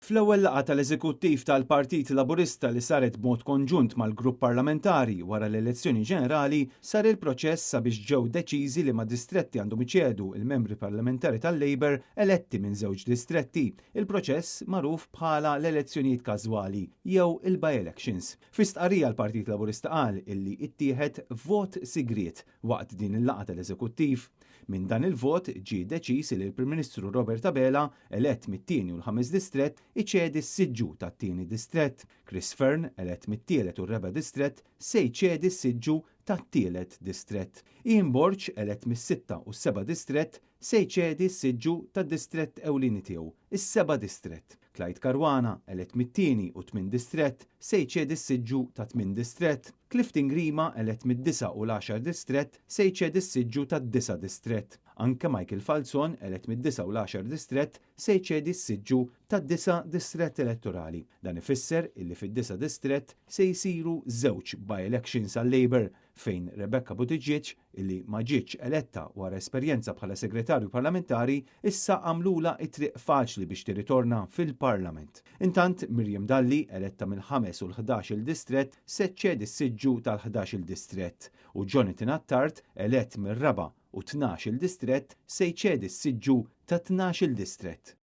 Fl-ewwel laqgħa tal-Eżekuttiv tal-Partit Laburista li saret b'mod konġunt mal-Grupp Parlamentari wara l-elezzjoni ġenerali, sar il-proċess sabiex ġew deċiżi liema distretti għandhom iċedu l-membri parlamentari tal-Labour eletti minn żewġ distretti, il-proċess magħruf bħala l-elezzjonijiet każwali jew il-by-elections. Fi stqarrija l-Partit Laburista qal illi ittieħed vot sigriet waqt din il-laqgħa tal-Eżekuttiv. Minn dan il-vot ġie deċiż li l-Prim Ministru Robert Abela, elett mit-tieni u l-ħames distrett, iċedi s-siġġu tat-tieni distrett. Chris Fearne, elett mit-tielet u r-reba' distrett, se jċedi s-siġġu tat-tielet distrett. Ian Borg, elett mis-sitta u s-seba' distrett, se jċedi s-siġġu tad-distrett ewlieni tiegħu, is-seba' distrett. Clyde Caruana, elett mit-tieni u tmien distrett, se jċedi s-siġġu tat-tmien distrett. Clifton Grima, elett mid-disa' u l-għaxar distrett, se jċedi s-siġġu tad-disa' distrett. Anke Michael Falzon, elett mid-disa' u l-għaxar distrett, se jċedi s-siġġu tad-disa' distrett elettorali. Dan ifisser illi fid-disa' distrett se jsiru żewġ by-elections għal-Labour, fejn Rebecca Buttigieg, illi ma ġietx eletta wara esperjenza bħala segretarju parlamentari, issa għamlulha t-triq faċli biex tirritorna fil-Parlament. Intant, Miriam Dalli, eletta mill-ħames u l-ħdax-il distrett, se ċċedi s-siġġu tal-ħdax-il distrett u Jonathan Attard, elett mir-raba' u tnax-il distrett, se jċedi s-siġġu tat-tnax-il distrett.